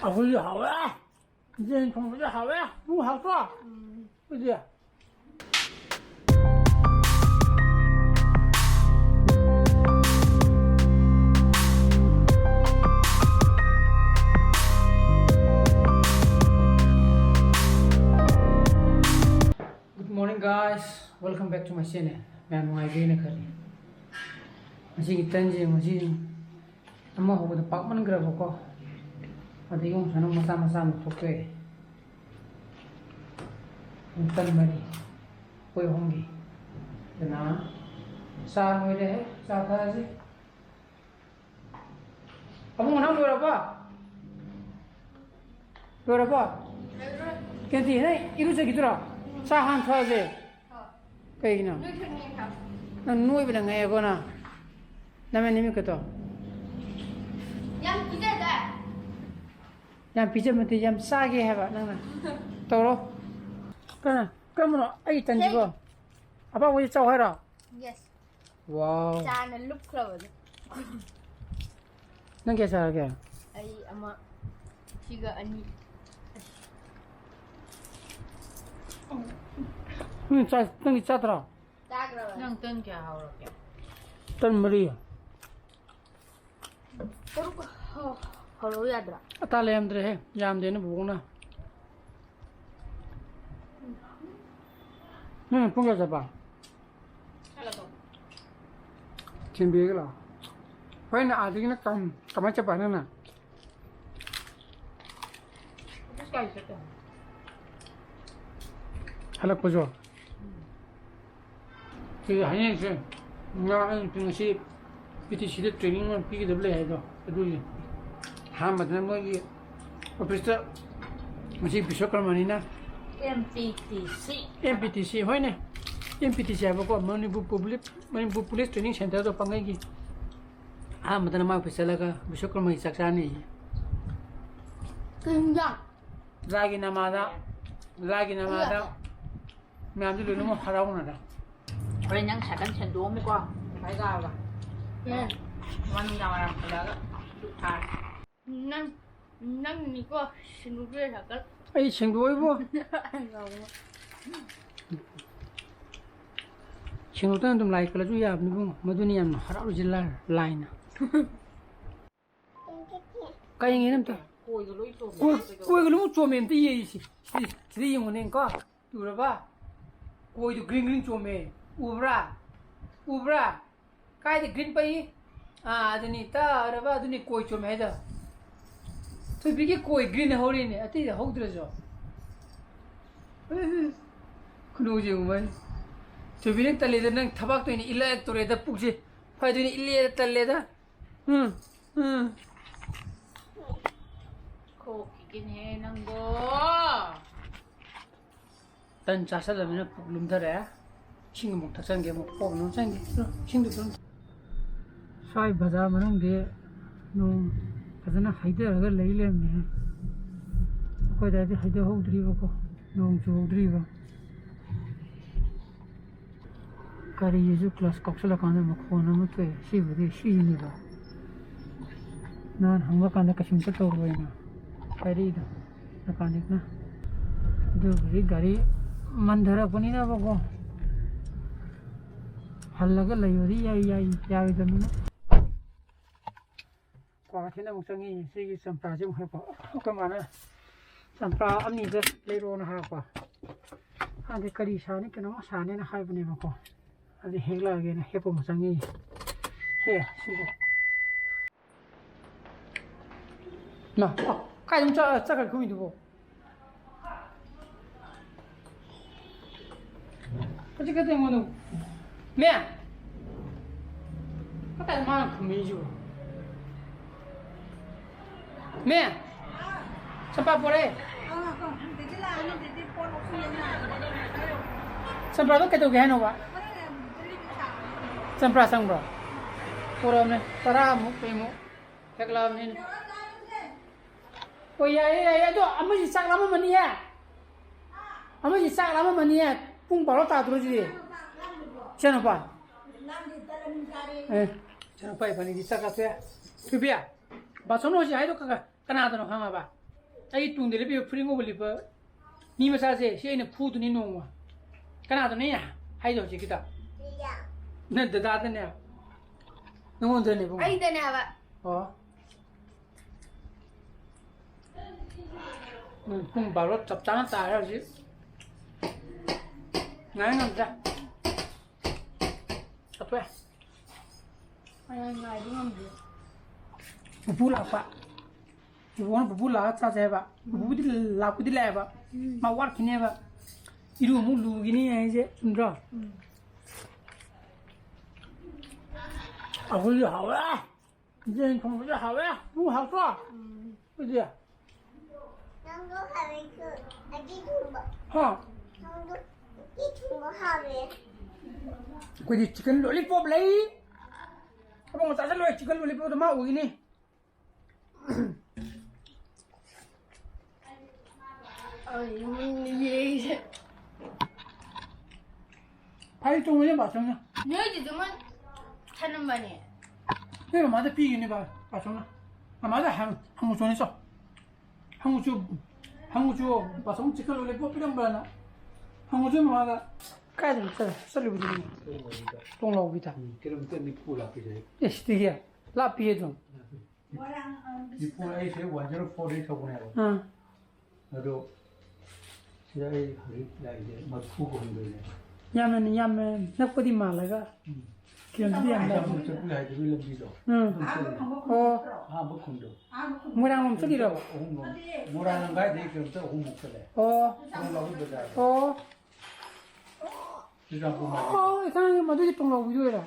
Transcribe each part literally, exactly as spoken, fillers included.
ꯑꯩꯈꯣꯏꯗꯤ ꯍꯥꯎꯋꯦ꯫ ꯌꯦꯟ ꯊꯣꯡꯕꯁꯦ ꯍꯥꯎꯋꯦ꯫ ꯅꯪ ꯍꯥꯎꯇ꯭ꯔꯣ? ꯑꯩꯗꯤ꯫ Good morning, guys. Welcome back to my channel. ꯃꯌꯥꯝ ꯅꯨꯡꯉꯥꯏꯕꯤꯅ ꯈꯜꯂꯤ꯫ ꯉꯁꯤꯒꯤ ꯇꯟꯁꯦ ꯉꯁꯤ ꯑꯃ ꯍꯧꯕꯗ ꯄꯥꯛꯃꯟꯈ꯭ꯔꯕꯀꯣ꯫ ꯑꯗꯒꯤ ꯑꯃꯨꯛ ꯁꯨꯃꯥꯏꯅ ꯃꯆꯥ ꯃꯆꯥ ꯑꯃꯨꯛ ꯊꯣꯛꯇꯣꯛꯑꯦ꯫ ꯇꯟ ꯃꯔꯤ꯫ ꯑꯩꯈꯣꯏ ꯑꯍꯨꯝꯒꯤ꯫ ꯑꯗꯨꯅ ꯆꯥ ꯂꯣꯏꯔꯦ꯫ ꯆꯥ ꯊꯛꯑꯁꯤ꯫ ꯑꯕꯨꯡꯉꯣ, ꯅꯪ ꯂꯣꯏꯔꯕꯣ? ꯂꯣꯏꯔꯕꯣ? ꯀꯦꯟꯇꯤ, ꯅꯪ ꯏꯔꯨꯖꯈꯤꯗꯣꯏꯔꯣ? ꯆꯥ ꯍꯥꯟꯅ ꯊꯛꯑꯁꯦ꯫ ꯀꯩꯒꯤꯅꯣ? ꯅꯣꯏ ꯈꯪꯉꯦ ꯈꯪ-, ꯅꯪ ꯅꯣꯏꯕꯅ ꯉꯛꯑꯦꯀꯣ ꯅꯪ꯫ ꯅꯃꯦ ꯅꯃꯤꯠꯀꯗꯣ꯫ ꯌꯥꯝ ꯄꯤꯖꯗꯥꯏ? ꯌꯥꯝ ꯄꯤꯖꯕ ꯅꯠꯇꯦ, ꯌꯥꯝ ꯆꯥꯒꯦ ꯍꯥꯏꯕ ꯅꯪꯅ꯫ ꯇꯧꯔꯣ꯫ ꯀꯅꯥ? ꯀꯔꯝꯕꯅꯣ? ꯑꯩ ꯇꯟꯁꯤꯕꯣ? ꯍꯦ꯫ ꯑꯄꯥꯛꯄꯁꯤ ꯆꯥꯎ ꯍꯥꯏꯔꯣ? Yes꯫ ꯋꯥꯎ꯫ ꯆꯥꯅ ꯂꯨꯞꯈ꯭ꯔꯕꯗꯣ꯫ ꯅꯪ ꯀꯌꯥ ꯆꯥꯔꯒꯦ? ꯑꯩ ꯑꯃ, ꯁꯤꯒ ꯑꯅꯤ꯫ ꯅꯪ ꯆꯥ-, ꯅꯪꯗꯤ ꯆꯥꯗ꯭ꯔꯣ? ꯆꯥꯈ꯭ꯔꯕꯅꯦ꯫ ꯅꯪ ꯇꯟ ꯀꯌꯥ ꯍꯧꯔꯒꯦ? ꯇꯟ ꯃꯔꯤ꯫ ꯇꯔꯨꯛ ꯍꯧ-, ꯍꯧꯔꯛꯎ ꯌꯥꯗ꯭ꯔꯣ? ꯑꯇꯥ ꯂꯩꯔꯝꯗ꯭ꯔꯦꯍꯦ, ꯌꯥꯝꯗꯦꯅ ꯕꯣꯛꯅ꯫ ꯅꯪ ꯄꯨꯡ ꯀꯌꯥ ꯆꯠꯄ? ꯍꯜꯂꯛꯄ꯫ ꯊꯤꯟꯕꯤꯔꯒꯦ ꯂꯥꯛꯑꯣ꯫ ꯍꯣꯔꯦꯟ ꯑꯥꯗꯒꯤꯅ ꯀꯝ-, ꯀꯃꯥꯏꯅ ꯆꯠꯄ ꯅꯪꯅ? ꯑꯣꯐꯤꯁ ꯀꯥꯏ ꯆꯠꯀꯦ? ꯍꯜꯂꯛꯄꯁꯨ? ꯁꯤꯗ ꯍꯌꯦꯡꯁꯦ ꯉꯥ ꯑꯩꯅ ꯉꯁꯤ ꯄꯤ ꯇꯤ ꯁꯤꯗ training ꯑꯃ ꯄꯤꯒꯗꯕ ꯂꯩ ꯍꯥꯏꯗꯣ, ꯑꯗꯨꯒꯤ ꯑꯍꯥꯟꯕꯗꯅ ꯃꯣꯏꯒꯤ ꯑꯣꯐꯤꯁꯇ ꯉꯁꯤ ꯕꯤꯁ꯭ꯋꯀꯔꯃꯅꯤꯅ M P T C. M P T C, ꯍꯣꯏꯅꯦ, ꯑꯦꯝ ꯄꯤ ꯇꯤ ꯁꯤ ꯍꯥꯏꯕꯀꯣ, Manipur public, Manipur police training ꯁꯦꯟꯇꯔꯗꯣ ꯄꯥꯡꯒꯩꯒꯤ꯫ ꯑꯍꯥꯟꯕꯗꯅ ꯃꯥ ꯑꯣꯐꯤꯁ ꯆꯠꯂꯒ ꯕꯤꯁ꯭ꯋꯀꯔꯃꯒꯤ ꯆꯥꯛ ꯆꯥꯅꯤ꯫ ꯀꯩ ꯍꯤꯟꯖꯥꯡ? ꯂꯥꯏꯒꯤ ꯅꯃꯥꯗ, ꯂꯥꯏꯒꯤ ꯅꯃꯥꯗ꯫ ꯃꯌꯥꯝꯁꯦ ꯂꯣꯏꯅꯃꯛ ꯍꯔꯥꯎꯅꯔꯦ꯫ ꯍꯣꯔꯦꯟ ꯅꯪ ꯁꯥꯏꯀꯜ ꯁꯦꯡꯗꯣꯛꯑꯝꯃꯨꯀꯣ, ꯉꯁꯥꯏ ꯀꯥꯔꯒ꯫ ꯎꯝ꯫ ꯃꯥ ꯅꯨꯡꯗꯥꯡ ꯋꯥꯏꯔꯝ ꯍꯜꯂꯛꯑꯒ ꯗꯨꯛ ꯊꯥꯔꯦ꯫ ꯅꯪ ꯅꯪꯅꯤꯀꯣ, ꯁꯤꯡꯗꯣꯛꯄꯤꯔꯣ ꯁꯥꯏꯀꯜ꯫ ꯑꯩ ꯁꯦꯡꯗꯣꯛꯑꯣꯏꯕꯣ꯫ ꯁꯦꯡꯗꯣꯛꯇꯅ ꯑꯗꯨꯝ ꯂꯥꯏ ꯀꯠꯂꯁꯨ ꯌꯥꯕꯅꯤ ꯏꯕꯨꯡꯉꯣ꯫ ꯃꯗꯨꯅꯤ ꯌꯥꯝꯅ ꯍꯔꯥꯎꯔꯤꯁꯦ ꯂꯥꯏ-, ꯂꯥꯏꯅ꯫ ꯀꯥꯏ ꯌꯦꯡꯉꯤꯅꯣ ꯑꯝꯇ? ꯀꯣꯏꯒ ꯂꯣꯏ ꯆꯣꯝꯃꯦ꯫ ꯀꯣꯏ-, ꯀꯣꯏꯒ ꯂꯣꯏ ꯆꯣꯝꯃꯦ ꯑꯝꯇ ꯌꯦꯡꯁꯤ꯫ ꯁꯤ, ꯁꯤꯗ ꯌꯦꯡꯉꯨꯅꯦꯀꯣ꯫ ꯎꯔꯕ? ꯀꯣꯏꯗꯨ green green ꯆꯣꯝꯃꯦ꯫ ꯎꯕ꯭ꯔꯥ? ꯎꯕ꯭ꯔꯥ? ꯀꯥꯏꯗ green ꯄꯛꯏ? ꯑꯥ, ꯑꯗꯨꯅꯤ, ꯇꯥꯔꯕ? ꯑꯗꯨꯅꯤ ꯀꯣꯏ ꯆꯣꯝꯃꯦ ꯍꯥꯏꯗꯣ꯫ ꯊꯣꯏꯕꯤꯒꯤ ꯀꯣꯏ green ꯍꯧꯔꯤꯅꯦ, ꯑꯇꯩꯗ ꯍꯧꯗ꯭ꯔꯁꯨ꯫ ꯈꯨꯅꯨꯁꯦ ꯌꯦꯡꯉꯨ ꯃꯥꯏ꯫ ꯊꯣꯏꯕꯤ, ꯅꯪ ꯇꯜꯂꯦꯗ, ꯅꯪ ꯊꯕꯥꯛꯇ ꯑꯣꯏꯅ ꯏꯜꯂꯛꯇꯣꯔꯦꯗ ꯄꯨꯛꯁꯦ꯫ ꯐꯥꯏꯗꯣꯏꯅꯤ ꯏꯜꯂꯦꯗ, ꯇꯜꯂꯦꯗ꯫ ꯎꯝ, ꯎꯝ꯫ ꯈꯣꯛꯈꯤꯒꯦꯅꯦ ꯅꯪꯕꯣ꯫ ꯇꯟ ꯆꯥꯁꯜꯂꯕꯅꯤꯅ ꯄꯨꯛ ꯂꯨꯝꯊꯔꯦ꯫ ꯏꯁꯤꯡ ꯑꯃꯨꯛ ꯊꯛꯆꯟꯒꯦ, ꯑꯃꯨꯛ ꯀꯣꯛ ꯑꯃꯨꯛ ꯆꯟꯒꯦ꯫ ꯏꯁꯤꯡꯗꯨ ꯄꯤꯔꯝ-, ꯁ꯭ꯋꯥꯏ ꯕꯖꯥꯔ ꯃꯅꯨꯡꯗꯤ ꯅꯣꯡ ꯐꯖꯅ ꯍꯩꯊꯔꯒ ꯂꯩ ꯂꯩꯔꯝꯃꯦ꯫ ꯑꯩꯈꯣꯏ ꯑꯗꯥꯏꯗꯤ ꯍꯩꯊꯍꯧꯗ꯭ꯔꯤꯕꯀꯣ, ꯅꯣꯡ ꯆꯨꯍꯧꯗ꯭ꯔꯤꯕ꯫ ꯒꯥꯔꯤꯁꯤꯁꯨ clutch ꯀꯥꯎꯁꯜꯂꯀꯥꯟꯗ ꯃꯈꯣꯟ ꯑꯃ ꯊꯣꯛꯑꯦ꯫ ꯁꯤꯕꯨꯗꯤ ꯁꯤꯅꯦꯕ꯫ ꯅꯍꯥꯟ ꯍꯪꯕ ꯀꯥꯟꯗ ꯀꯩꯁꯨꯝꯇ ꯇꯧꯔꯣꯏꯅ ꯍꯥꯏꯔꯛꯏꯗꯣ mechanicꯅ꯫ ꯑꯗꯨꯕꯨꯗꯤ ꯒꯥꯔꯤ ꯃꯟꯊꯔꯛꯄꯅꯤꯅꯕꯀꯣ꯫ ꯍꯜꯂꯒ ꯂꯩꯕꯗꯤ ꯌꯥꯏ, ꯌꯥꯏ, ꯌꯥꯔꯣꯏꯗꯕꯅꯤꯅ꯫ ꯀ꯭ꯋꯥ ꯀꯩꯊꯦꯜꯗ ꯑꯃꯨꯛ ꯆꯪꯉꯤ꯫ ꯁꯤꯒꯤ ꯆꯝꯄ꯭ꯔꯥꯁꯦ ꯑꯃꯨꯛ ꯍꯦꯛꯄ꯫ ꯑꯩꯈꯣꯏ ꯃꯥꯅ ꯆꯝꯄ꯭ꯔꯥ ꯑꯅꯤꯗ ꯂꯩꯔꯣꯅ ꯍꯥꯏꯔꯛꯄ꯫ ꯑꯗꯩ ꯀꯔꯤ ꯁꯥꯅꯤ, ꯀꯩꯅꯣꯝꯃ ꯁꯥꯅꯤꯅ ꯍꯥꯏꯕꯅꯦꯕꯀꯣ꯫ ꯑꯗꯩ ꯍꯦꯛꯂꯛꯑꯒꯦꯅ ꯍꯦꯛꯄ ꯑꯃꯨꯛ ꯆꯪꯉꯤ꯫ ꯁꯦ, ꯁꯤꯁꯦ꯫ ꯃꯥ, ꯑ, ꯀꯥꯏꯗ ꯑꯃꯨꯛ ꯆꯠ-, ꯆꯠꯈ꯭ꯔꯦ ꯈꯨꯃꯤꯗꯨꯕꯣ? ꯍꯧꯖꯤꯛ ꯈꯛꯇ ꯑꯩꯉꯣꯟꯗ, ꯃꯦ! ꯀꯗꯥꯏ ꯃꯥꯅ ꯈꯨꯝꯃꯛꯏꯁꯤꯕꯣ? ꯃꯦ! ꯆꯝꯄ꯭ꯔꯥ ꯄꯣꯔꯛꯑꯦ꯫ ꯆꯝꯄ꯭ꯔꯥꯗꯣ ꯀꯩꯗꯧꯒꯦ ꯍꯥꯏꯅꯣꯕ? ꯆꯝꯄ꯭ꯔꯥ ꯆꯪꯕ꯭ꯔꯣ? ꯄꯣꯔꯛꯑꯕꯅꯦ꯫ ꯇꯔꯥꯃꯨꯛ ꯀꯩꯃꯨꯛ ꯍꯦꯛꯂꯛꯑꯕꯅꯤꯅ꯫ ꯑꯣ, ꯌꯥꯏꯌꯦ, ꯌꯥꯏꯌꯦ꯫ ꯑꯗꯣ ꯑꯃꯁꯤ ꯆꯥꯛ ꯂꯥꯝꯃꯝꯃꯅꯤꯍꯦ꯫ ꯑꯃꯁꯤ ꯆꯥꯛ ꯂꯥꯝꯃꯝꯃꯅꯤꯍꯦ꯫ ꯄꯨꯡ ꯕꯥꯔꯣ ꯇꯥꯗ꯭ꯔꯣ ꯁꯤꯗꯤ? ꯏꯆꯥꯅꯨꯄꯥ꯫ ꯑꯦ, ꯏꯆꯥꯅꯨꯄꯥ ꯏꯕꯥꯅꯤꯗꯤ ꯆꯥꯛ ꯆꯥꯊꯣꯛꯑꯦ꯫ ꯊꯣꯏꯕꯤ, ꯕꯥꯆꯧꯅ ꯍꯧꯖꯤꯛ ꯍꯥꯏꯗꯣ ꯈꯔ ꯈꯔ ꯀꯅꯥꯗꯅꯣ ꯈꯪꯉꯕ? ꯑꯩ ꯇꯨꯡꯗ ꯂꯦꯞꯄꯤꯕ ꯐꯨꯔꯤꯠ ꯉꯧꯕ ꯂꯤꯠꯄ ꯃꯤ ꯃꯆꯥꯁꯦ, ꯁꯤ ꯑꯩꯅ ꯐꯨꯗꯨꯅꯤ ꯅꯣꯡꯃ꯫ ꯀꯅꯥꯗꯅꯣ ꯑꯩꯅ ꯍꯥꯏꯗꯣ ꯍꯧꯖꯤꯛꯀꯤꯗꯣ? ꯅꯪ ꯗꯗꯥꯗꯅꯦ꯫ ꯅꯉꯣꯟꯗꯅꯦ ꯏꯕꯨꯡꯉꯣ꯫ ꯑꯩꯗꯅꯦ ꯍꯥꯏꯕ꯫ ꯑꯣ꯫ ꯎꯝ, ꯄꯨꯡ ꯕꯥꯔꯣ ꯆꯞ ꯆꯥꯅ ꯇꯥꯔꯦ ꯍꯧꯖꯤꯛ꯫ ꯉꯥꯏ ꯉꯝꯗ꯭ꯔꯦ꯫ ꯆꯠꯊꯣꯛꯑꯦ꯫ ꯑꯩ ꯉꯥꯏꯕ ꯉꯝꯗ꯭ꯔꯦ꯫ ꯄꯨꯄꯨ ꯂꯥꯛꯄ꯫ ꯄꯨꯄꯨꯅ ꯄꯨꯄꯨ ꯂꯥꯛꯑ ꯆꯥꯁꯦ ꯍꯥꯏꯕ꯫ ꯄꯨꯄꯨꯗꯤ ꯂꯥꯛꯄꯨꯗꯤ ꯂꯥꯛꯑꯦꯕ꯫ ꯎꯝ꯫ ꯃꯥ ꯋꯥꯠꯈꯤꯅꯦꯕ꯫ ꯏꯔꯨ ꯑꯃꯨꯛ ꯂꯨꯈꯤꯅꯤ ꯍꯥꯏꯁꯦ ꯆꯨꯝꯗ꯭ꯔꯣ? ꯎꯝ꯫ ꯑꯩꯈꯣꯏꯗꯤ ꯍꯥꯎꯔꯦ꯫ ꯌꯦꯟ ꯊꯣꯡꯕꯁꯦ ꯍꯥꯎꯔꯦ꯫ ꯅꯪ ꯍꯥꯎꯇ꯭ꯔꯣ? ꯎꯝ꯫ ꯑꯗꯨꯗꯤ? ꯅꯪꯁꯨ ꯍꯥꯎꯋꯦ, ꯑꯗꯨ ꯊꯣꯡꯕ꯫ ꯍꯥ? ꯅꯪꯁꯨ ꯎꯇꯤ ꯊꯣꯡꯕ ꯍꯥꯎꯋꯦ꯫ ꯑꯩꯈꯣꯏꯗꯤ chicken lollipop ꯂꯩ꯫ ꯑꯕꯨꯡꯉꯣ ꯆꯥꯁꯤꯜꯂꯣꯏ, chicken lollipopꯗꯣ ꯃꯥ ꯎꯈꯤꯅꯤ꯫ ꯑꯩ ꯃꯨꯟꯅ ꯌꯦꯡꯉꯤꯁꯦ꯫ ꯐꯔꯤ ꯇꯣꯡꯉꯤꯅꯦ ꯕꯥꯆꯧꯅ꯫ ꯅꯣꯏꯗꯨꯁꯨ ꯃꯣꯏ ꯊꯅꯝꯕꯅꯦ꯫ ꯅꯣꯏ ꯃꯃꯥꯗ ꯄꯤꯒꯤꯅꯦ ꯕꯥ-, ꯕꯥꯆꯧꯅ꯫ ꯃꯃꯥꯗ ꯍꯪ-, ꯍꯪꯉꯨ ꯆꯣꯅꯦ ꯆꯣ꯫ ꯍꯪꯉꯨ ꯆꯣ, ꯍꯪꯉꯨ ꯆꯣ, ꯕꯥꯆꯧꯅ chicken lollipop ꯄꯤꯔꯝꯕ꯭ꯔꯅ꯫ ꯍꯪꯉꯨ ꯆꯣ ꯃꯃꯥꯗ꯫ ꯀꯥꯏꯗꯅꯣ ꯆꯠꯂ-, ꯆꯠꯂꯨꯕꯗꯨꯕꯨ? ꯇꯣꯡꯂꯥꯎꯕꯤꯗ꯫ ꯎꯝ, kilometer ꯅꯤꯐꯨ ꯂꯥꯞꯄꯤꯁꯦ꯫ ꯑꯦ, ꯁꯤꯗꯒꯤ? ꯂꯥꯞꯄꯤꯌꯦ ꯑꯗꯨꯝ꯫ ꯂꯥꯞꯄꯤ꯫ ꯃꯣꯏꯔꯥꯡ, ꯑ, ꯅꯤꯐꯨ ꯑꯩꯁꯦ one zero four ꯗꯒꯤ ꯊꯧꯕꯅꯦꯕ꯫ ꯑꯥ꯫ ꯑꯗꯣ ꯁꯤꯗ ꯑꯩ ꯍꯧꯖꯤꯛ ꯂꯥꯛꯏꯁꯦ ꯃꯔꯤꯐꯨꯒ ꯍꯨꯝꯗꯣꯏꯅꯦ꯫ ꯌꯥꯝꯅ, ꯌꯥꯝꯅ ꯅꯛꯄꯗꯤ ꯃꯥꯜꯂꯒ ꯎꯝ꯫ kilometer ꯌꯥꯝ ꯂꯥꯞꯄ꯫ ꯆꯠꯄ ꯌꯥꯏꯗꯕꯒꯤ ꯂꯝꯕꯤꯗꯣ꯫ ꯎꯝ꯫ ꯑꯗꯨꯝ ꯆꯠꯂꯦ꯫ ꯑꯣ꯫ ꯑꯍꯥꯟꯕ ꯈꯨꯟꯗꯣ꯫ ꯃꯣꯏꯔꯥꯡꯂꯣꯝ ꯆꯠꯂꯤꯔꯕ? ꯑꯍꯨꯝꯂꯣꯝ꯫ ꯃꯣꯏꯔꯥꯡ ꯂꯝꯈꯥꯏꯗꯒꯤ kilometer ꯑꯍꯨꯝꯃꯨꯛ ꯆꯠꯂꯦ꯫ ꯑꯣ꯫ ꯊꯣꯡꯂꯥꯎꯕꯤ ꯕꯖꯥꯔꯗ꯫ ꯑꯣ꯫ ꯆꯨꯔꯆꯥꯟꯄꯨꯔ ꯃꯥꯏꯀꯩꯗ꯫ ꯑꯣ, ꯑꯩ ꯈꯪꯉꯦ, ꯃꯗꯨꯒꯤ ꯇꯣꯡꯂꯥꯎꯕꯤꯗꯨ ꯑꯣꯏꯔꯦ꯫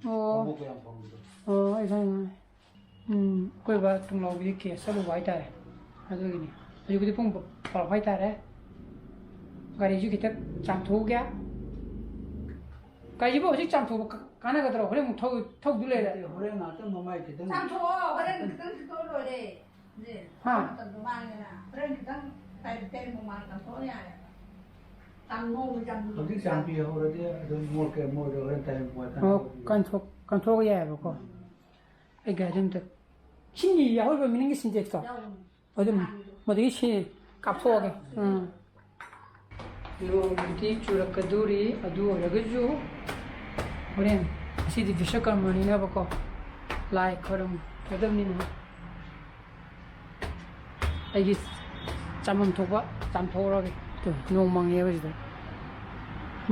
ꯎꯝ꯫ ꯑꯣ꯫ ꯀꯕꯣꯛꯀ ꯌꯥꯝ ꯐꯪꯕꯗꯣ꯫ ꯑꯣ, ꯑꯩ ꯈꯪꯉꯦ, ꯈꯪꯉꯦ꯫ ꯎꯝ, ꯑꯩꯈꯣꯏ ꯕꯥ ꯇꯣꯡꯂꯥꯎꯕꯤꯗ case ꯆꯠꯂꯨꯕ ꯍꯥꯏꯇꯥꯔꯦ꯫ ꯑꯗꯨꯒꯤꯅꯤ꯫ ꯍꯧꯖꯤꯛꯄꯨꯗꯤ ꯄꯨꯡ ꯕꯥꯔꯣ ꯍꯥꯏꯇꯥꯔꯦ꯫ ꯒꯥꯔꯤꯁꯨ ꯈꯤꯇ ꯆꯥꯝꯊꯣꯛꯎꯒꯦ꯫ ꯒꯥꯔꯤꯁꯤꯕꯨ ꯍꯧꯖꯤꯛ ꯆꯥꯝꯊꯣꯛꯄ ꯀ-, ꯀꯥꯟꯅꯒꯗ꯭ꯔꯣ? ꯍꯣꯔꯦꯟ ꯑꯃꯨꯛ ꯊꯧ-, ꯊꯧꯗꯨ ꯂꯩꯔꯦ꯫ ꯅꯠꯇꯦ, ꯍꯣꯔꯦꯟ ꯉꯥꯛꯇꯪ ꯃꯃꯥꯏ ꯈꯤꯇꯪ ꯆꯥꯝꯊꯣꯛꯑꯣ, ꯍꯣꯔꯦꯟ ꯈꯤꯇꯪ ꯁꯤꯠꯇꯣꯛꯑ ꯂꯣꯏꯔꯦ꯫ ꯍꯥ? ꯃꯇꯝꯗꯣ ꯃꯥꯡꯉꯦꯅ꯫ ꯍꯣꯔꯦꯟ ꯈꯤꯇꯪ ꯇꯥꯏꯝ ꯇꯦꯟ ꯃꯃꯥꯡ ꯆꯥꯝꯊꯣꯛꯑ ꯌꯥꯔꯦ꯫ ꯆꯥꯝ-, ꯅꯣꯡꯃ ꯆꯥꯝꯊꯣꯛ-, ꯍꯧꯖꯤꯛ ꯆꯥꯝꯕꯤꯍꯧꯔꯗꯤ ꯑꯗꯨꯝ ꯃꯣꯠꯀꯦ ꯃꯣꯠꯂꯣꯏ ꯍꯣꯔꯦꯟ ꯇꯥꯏꯝ ꯃꯣꯠ ꯑꯣ, ꯀꯟꯊꯣꯛꯄꯤꯌꯨ꯫ ꯀꯟꯊꯣꯛ-, ꯀꯟꯊꯣꯛꯑ ꯌꯥꯏꯑꯕꯀꯣ꯫ ꯎꯝ꯫ ꯑꯩ ꯒꯥꯔꯤ ꯑꯝꯇ ꯏꯁꯤꯡꯒꯤ ꯌꯥꯎꯔꯤꯕ ꯃꯤꯅꯤꯡꯒꯤ ꯁꯤꯟꯇꯦꯛꯁꯇꯣ? ꯌꯥꯎꯕꯅꯦ꯫ ꯑꯗꯨꯝ ꯃꯗꯨꯒꯤ ꯁꯤ ꯀꯥꯞꯊꯣꯛꯑꯒꯦ꯫ ꯎꯝ꯫ ꯅꯣꯡꯕꯨꯗꯤ ꯆꯨꯔꯛꯀꯗꯣꯔꯤ, ꯑꯗꯨ ꯑꯣꯏꯔꯒꯁꯨ ꯍꯣꯔꯦꯟ ꯉꯁꯤꯗꯤ ꯕꯤꯁ꯭ꯋꯀꯔꯃꯅꯤꯅꯕꯀꯣ, ꯂꯥꯏ ꯈꯣꯏꯔꯝꯒꯗꯕꯅꯤꯅ ꯑꯩꯒꯤ ꯆꯥꯝꯐꯝ ꯊꯣꯛꯄ ꯆꯥꯝꯊꯣꯛꯎꯔꯒꯦ꯫ ꯇꯨ, ꯅꯣꯡ ꯃꯪꯉꯦꯕ ꯁꯤꯗ꯫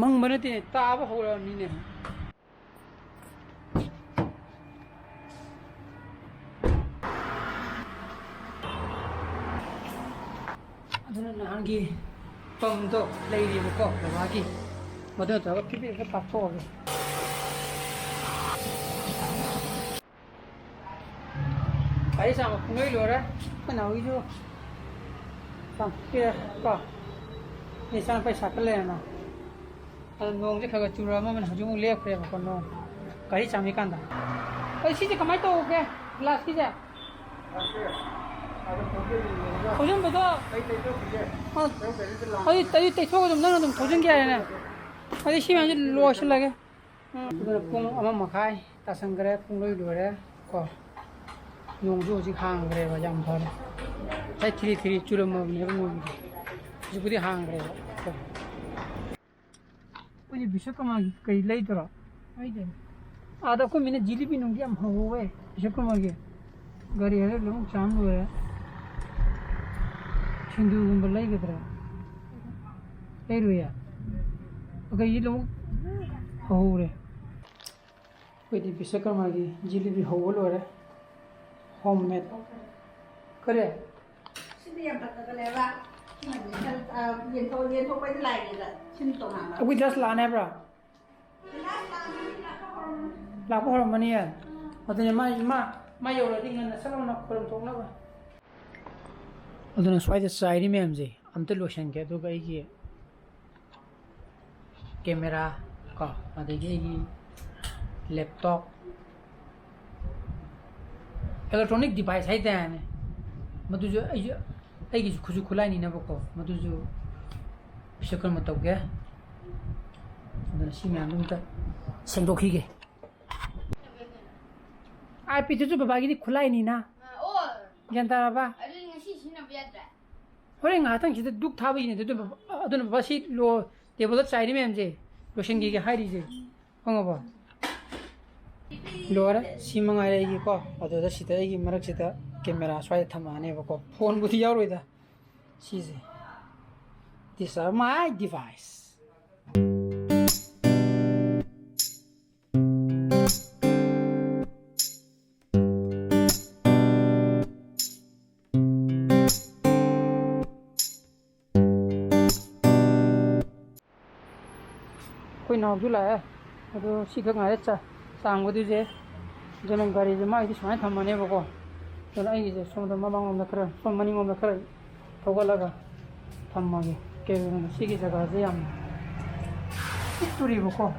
ꯃꯪꯕ ꯅꯠꯇꯦꯅꯦ, ꯇꯥꯕ ꯍꯧꯔꯛꯑꯕꯅꯤꯅꯦ꯫ ꯑꯗꯨꯅ ꯅꯍꯥꯟꯒꯤ ꯄꯝꯗꯣ ꯂꯩꯔꯤꯕꯀꯣ, ꯕꯕꯥꯒꯤ꯫ ꯃꯗꯨ ꯅꯠꯇ꯭ꯔꯒ ꯐꯤꯕꯦꯛꯇ ꯄꯥꯛꯊꯣꯛꯑꯒꯦ꯫ ꯒꯥꯔꯤ ꯆꯥꯝꯕ ꯄꯨꯡꯂꯣꯏ ꯂꯣꯏꯔꯦ꯫ ꯑꯩꯈꯣꯏ ꯅꯥꯎꯒꯤꯁꯨ ꯆꯥꯝꯊꯣꯛꯄꯤꯔꯦ ꯀꯣ꯫ ꯏꯆꯥꯅꯨꯄꯥ ꯁꯥꯏꯀꯜ ꯂꯩꯔꯦꯅ꯫ ꯑꯗꯣ ꯅꯣꯡꯁꯦ ꯈꯔ ꯈꯔ ꯆꯨꯔꯛꯑꯝꯃꯕꯅꯤ, ꯍꯧꯖꯤꯛ ꯑꯃꯨꯛ ꯂꯦꯞꯈ꯭ꯔꯦꯕꯀꯣ ꯅꯣꯡ꯫ ꯒꯥꯔꯤ ꯆꯥꯝꯃꯤꯀꯥꯟꯗ꯫ ꯑꯩ ꯁꯤꯁꯦ ꯀꯃꯥꯏꯅ ꯇꯧꯒꯦ? ꯒ꯭ꯂꯥꯁꯀꯤꯁꯦ? ꯊꯧꯖꯤꯟꯕꯗꯣ? ꯑ, ꯑꯗꯨ, ꯑꯗꯨ ꯇꯩꯊꯣꯛꯑꯒ ꯑꯗꯨꯝ ꯅꯪꯅ ꯑꯗꯨꯝ ꯊꯧꯖꯤꯟꯒꯦ ꯍꯥꯏꯔꯦꯅꯦ꯫ ꯑꯗꯨꯗꯤ ꯁꯤ ꯃꯌꯥꯝꯁꯦ ꯂꯣꯏꯁꯤꯜꯂꯒꯦ꯫ ꯎꯝ꯫ ꯑꯗꯨꯅ ꯄꯨꯡ ꯑꯃ ꯃꯈꯥꯏ ꯇꯥꯁꯟꯈ꯭ꯔꯦ, ꯄꯨꯡꯂꯣꯏ ꯂꯣꯏꯔꯦ ꯀꯣ꯫ ꯅꯣꯡꯁꯨ ꯍꯧꯖꯤꯛ ꯍꯥꯡꯈ꯭ꯔꯦꯕ, ꯌꯥꯝ ꯐꯔꯦ꯫ ꯉꯁꯥꯏ ꯊꯤꯔꯤ ꯊꯤꯔꯤ ꯆꯨꯔꯝꯃꯕꯅꯦꯕ ꯅꯣꯡꯁꯦ꯫ ꯍꯧꯖꯤꯛꯄꯨꯗꯤ ꯍꯥꯡꯈ꯭ꯔꯦꯕ ꯀꯣ꯫ ꯑꯩꯈꯣꯏꯗꯤ ꯕꯤꯁ꯭ꯋꯀꯔꯃꯥꯒꯤ ꯀꯩ ꯂꯩꯗꯣꯏꯔꯣ? ꯂꯩꯗꯣꯏꯅꯤ꯫ ꯑꯥꯗ ꯑꯩꯈꯣꯏ ꯃꯤꯅ ꯖꯤꯂꯤꯕꯤ ꯅꯨꯡꯗꯤ ꯌꯥꯝ ꯍꯧꯍꯧꯋꯦ ꯕꯤꯁ꯭ꯋꯀꯔꯃꯥꯒꯤ꯫ ꯒꯥꯔꯤ ꯍꯦꯛ ꯂꯣꯏ ꯆꯥꯝ ꯂꯣꯏꯔꯦ꯫ ꯁꯤꯡꯖꯨꯒꯨꯝꯕ ꯂꯩꯒꯗ꯭ꯔꯥ? ꯂꯩꯔꯣꯏꯌꯦ? ꯀꯩꯗꯤ ꯂꯣꯏ ꯍꯧꯍꯧꯔꯦ꯫ ꯑꯩꯈꯣꯏꯗꯤ ꯕꯤꯁ꯭ꯋꯀꯔꯃꯥꯒꯤ ꯖꯤꯂꯤꯕꯤ ꯍꯧꯕ ꯂꯣꯏꯔꯦ꯫ Home made꯫ ꯀꯔꯤ? ꯁꯤꯗꯤ ꯌꯥꯝ ꯐꯖꯕꯅꯦꯕ꯫ ꯁꯤꯃꯗꯤ ꯈꯔ, ꯑ, ꯌꯦꯟꯊꯣꯛ-, ꯌꯦꯟꯊꯣꯛꯄꯩꯗꯤ ꯂꯥꯏꯅꯤꯗ꯫ ꯁꯤꯅ ꯇꯣꯉꯥꯟꯕ꯫ ꯑꯩꯈꯣꯏ just ꯂꯥꯛꯑꯅꯤ ꯍꯥꯏꯕ꯭ꯔꯥ? ꯂꯥꯛꯄ ꯍꯧꯔꯝꯃꯅꯤꯌꯦ꯫ ꯑꯗꯨꯅꯦ ꯃꯥ, ꯃꯥ, ꯃꯥ ꯌꯧꯔꯗꯤ ꯉꯟꯅ ꯁꯠ ꯂꯥꯎꯅ ꯈꯨꯔꯨꯝ ꯊꯣꯛꯅꯕ꯫ ꯑꯗꯨꯅ ꯁ꯭ꯋꯥꯏꯗ ꯆꯥꯏꯔꯤ ꯃꯌꯥꯝꯁꯦ ꯑꯝꯇ ꯂꯣꯏꯁꯟꯒꯦ, ꯑꯗꯨꯒ ꯑꯩꯒꯤ camera ꯀꯣ, ꯑꯗꯒꯤ ꯑꯩꯒꯤ laptop, electronic device ꯍꯥꯏꯇꯥꯔꯦꯅꯦ, ꯃꯗꯨꯁꯨ ꯑꯩꯁꯨ, ꯑꯩꯒꯤꯁꯨ ꯈꯨꯠꯁꯨ ꯈꯨꯠꯂꯥꯏꯅꯤꯅꯕꯀꯣ, ꯃꯗꯨꯁꯨ ꯕꯤꯁ꯭ꯋꯀꯔꯃ ꯇꯧꯒꯦ꯫ ꯑꯗꯨꯅ ꯁꯤ ꯃꯌꯥꯝꯗꯣ ꯑꯝꯇ ꯁꯦꯡꯗꯣꯛꯈꯤꯒꯦ꯫ ꯄꯤꯗꯨꯁꯨ ꯕꯕꯥꯒꯤꯗꯤ ꯈꯨꯠꯂꯥꯏꯅꯤꯅ꯫ ꯑꯣ꯫ ꯒ꯭ꯌꯥꯟ ꯇꯥꯔꯕ? ꯑꯗꯨꯗꯤ ꯉꯁꯤ ꯁꯤꯖꯤꯟꯅꯕ ꯌꯥꯗ꯭ꯔꯦ? ꯍꯣꯔꯦꯟ ꯉꯥꯏꯍꯥꯛꯇꯪ ꯁꯤꯗ ꯗꯨꯛ ꯊꯥꯕꯒꯤꯅꯦ꯫ ꯑꯗꯨꯅ ꯕꯕꯥ, ꯑꯗꯨꯅ ꯕꯕꯥ ꯁꯤ ꯂꯣ, ꯇꯦꯕꯜꯗ ꯆꯥꯏꯔꯤ ꯃꯌꯥꯝꯁꯦ, ꯂꯣꯏꯁꯤꯟꯈꯤꯒꯦ ꯍꯥꯏꯔꯤꯁꯦ꯫ ꯈꯪꯉꯕꯣ? ꯂꯣꯏꯔꯦ꯫ ꯁꯤ ꯃꯉꯥꯏꯔꯦ ꯑꯩꯒꯤꯀꯣ꯫ ꯑꯗꯨꯗ ꯁꯤꯗ ꯑꯩꯒꯤ ꯃꯔꯛꯁꯤꯗ ꯀꯦꯃꯦꯔꯥ ꯁ꯭ꯋꯥꯏꯗ ꯊꯝꯃꯛꯑꯅꯦꯕꯀꯣ꯫ ꯐꯣꯟꯕꯨꯗꯤ ꯌꯥꯎꯔꯣꯏꯗ꯫ ꯁꯤꯁꯦ, these are my device꯫ ꯑꯩꯈꯣꯏ ꯅꯥꯎꯁꯨ ꯂꯥꯛꯑꯦ꯫ ꯑꯗꯣ ꯁꯤꯈꯛ ꯉꯥꯏꯔꯦ ꯆꯥ-, ꯆꯥꯝꯒꯗꯣꯏꯁꯦ꯫ ꯑꯗꯨꯅ ꯒꯥꯔꯤꯁꯦ ꯃꯥꯒꯤꯗꯤ ꯁꯨꯃꯥꯏꯅ ꯊꯝꯃꯅꯦꯕꯀꯣ꯫ ꯑꯗꯨꯅ ꯑꯩꯒꯤꯁꯦ ꯁꯣꯝꯗ ꯃꯃꯥꯡꯂꯣꯝꯗ ꯈꯔ, ꯁꯣꯝ ꯃꯅꯤꯡꯂꯣꯝꯗ ꯈꯔ ꯊꯧꯒꯠꯂꯒ ꯊꯝꯃꯒꯦ꯫ ꯀꯩꯒꯤꯅꯣꯗ ꯁꯤꯒꯤ ꯖꯒꯥꯁꯦ ꯌꯥꯝ ꯄꯤꯛꯇꯣꯔꯤꯕꯀꯣ꯫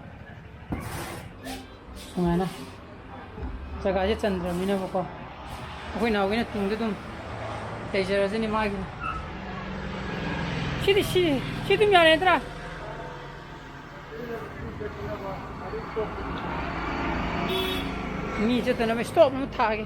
ꯁꯨꯃꯥꯏꯅ ꯖꯒꯥꯁꯦ ꯆꯟꯗ꯭ꯔꯕꯅꯤꯅꯀꯣ꯫ ꯑꯩꯈꯣꯏ ꯅꯥꯎꯒꯤꯅ ꯇꯨꯡꯗ ꯑꯗꯨꯝ ꯂꯩꯖꯔꯁꯤꯅꯤ ꯃꯥꯒꯤ꯫ ꯁꯤꯗꯤ ꯁꯤ, ꯁꯤ ꯑꯗꯨꯝ ꯌꯥꯔꯦ ꯅꯠꯇ꯭ꯔꯥ? ꯃꯤ ꯆꯠꯇꯅꯕ stop ꯑꯃ ꯊꯥꯒꯦ꯫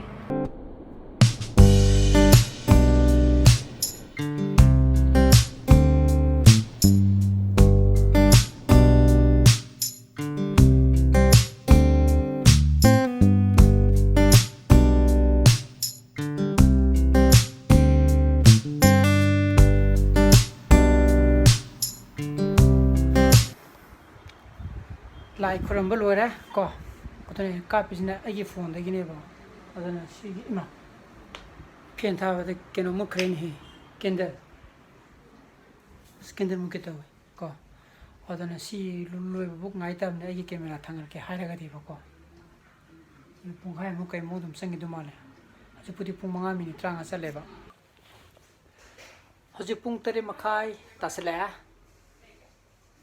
ꯂꯥꯏ ꯈꯨꯔꯝꯕ ꯂꯣꯏꯔꯦ ꯀꯣ꯫ ꯑꯗꯨꯅ ꯑꯩꯅ ꯀꯥꯞꯄꯤꯁꯤꯅ ꯑꯩꯒꯤ ꯐꯣꯟꯗꯒꯤꯅꯦꯕ꯫ ꯑꯗꯨꯅ ꯁꯤꯒꯤ, ꯏꯃꯥ, ꯐꯦꯟ ꯊꯥꯕꯗ ꯀꯩꯅꯣ ꯃꯨꯠꯈ꯭ꯔꯦꯅꯦꯍꯦ, candle꯫ ꯑꯁ, candle ꯃꯨꯠꯀꯦ ꯇꯧꯋꯦ ꯀꯣ꯫ ꯑꯗꯨꯅ ꯁꯤ ꯂꯣꯏꯕꯕꯨ ꯉꯥꯏꯇꯕꯅꯦ, ꯑꯩꯒꯤ ꯀꯦꯃꯦꯔꯥ ꯊꯥꯡꯒꯠꯀꯦ ꯍꯥꯏꯔꯒꯗꯤꯕꯀꯣ꯫ ꯄꯨꯡꯈꯥꯏꯃꯨꯛ ꯀꯩꯃꯨꯛ ꯑꯗꯨꯝ ꯆꯪꯈꯤꯗꯧ ꯃꯥꯜꯂꯦ꯫ ꯍꯧꯖꯤꯛꯄꯨꯗꯤ ꯄꯨꯡ ꯃꯉꯥ ꯃꯤꯅꯤꯠ ꯇꯔꯥꯃꯉꯥ ꯆꯠꯂꯦꯕ꯫ ꯍꯧꯖꯤꯛ ꯄꯨꯡ ꯇꯔꯦꯠ ꯃꯈꯥꯏ ꯇꯥꯁꯜꯂꯛꯑꯦ꯫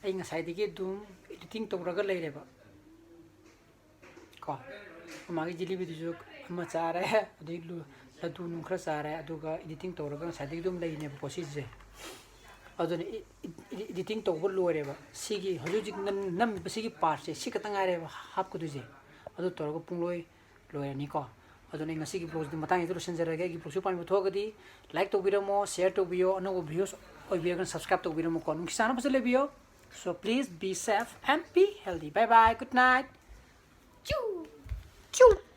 ꯑꯩ ꯉꯁꯥꯏꯗꯒꯤ ꯑꯗꯨꯝ editing ꯇꯧꯔꯒ ꯂꯩꯔꯦꯕ ꯀꯣ꯫ ꯃꯃꯥꯒꯤ ꯖꯤꯂꯤꯕꯤꯗꯨꯁꯨ ꯑꯃ ꯆꯥꯔꯦ, ꯑꯗꯩ ꯂꯨ-, ꯂꯗꯨ ꯅꯨꯡ ꯈꯔ ꯆꯥꯔꯦ, ꯑꯗꯨꯒ editing ꯇꯧꯔꯒ ꯉꯁꯥꯏꯗꯒꯤ ꯑꯗꯨꯝ ꯂꯩꯔꯤꯅꯦꯕꯀꯣ ꯁꯤꯁꯦ꯫ ꯑꯗꯨꯅ ꯏ-, ꯏ-, editing ꯇꯧꯕ ꯂꯣꯏꯔꯦꯕ꯫ ꯁꯤꯒꯤ ꯍꯧꯖꯤꯛ ꯍꯧꯖꯤꯛ ꯅꯝ-, ꯅꯝꯃꯤꯕ ꯁꯤꯒꯤ partꯁꯦ ꯁꯤ ꯈꯛꯇ ꯉꯥꯏꯔꯦꯕ ꯍꯥꯞꯀꯗꯣꯏꯁꯦ꯫ ꯑꯗꯨ ꯇꯧꯔꯒ ꯄꯨꯡꯂꯣꯏ ꯂꯣꯏꯔꯅꯤꯀꯣ꯫ ꯑꯗꯨꯅ ꯑꯩ ꯉꯁꯤꯒꯤ vlogꯁꯤꯗꯤ ꯃꯇꯥꯡꯁꯤꯗ ꯂꯣꯏꯁꯤꯟꯖꯔꯒꯦ꯫ ꯑꯩꯒꯤ vlogꯁꯤ ꯄꯥꯝꯕꯤꯕ ꯊꯣꯛꯑꯒꯗꯤ like ꯇꯧꯕꯤꯔꯝꯃꯣ, share ꯇꯧꯕꯤꯌꯣ, ꯑꯅꯧꯕ views ꯑꯣꯏꯕꯤꯔꯒꯅ subscribe ꯇꯧꯕꯤꯔꯝꯃꯨꯀꯣ꯫ ꯅꯨꯡꯁꯤ ꯆꯥꯟꯅꯕ ꯐꯖꯅ ꯂꯩꯕꯤꯌꯣ꯫ So please be safe and be healthy. Bye bye. Good night. ꯆꯨ꯫ ꯆꯨ꯫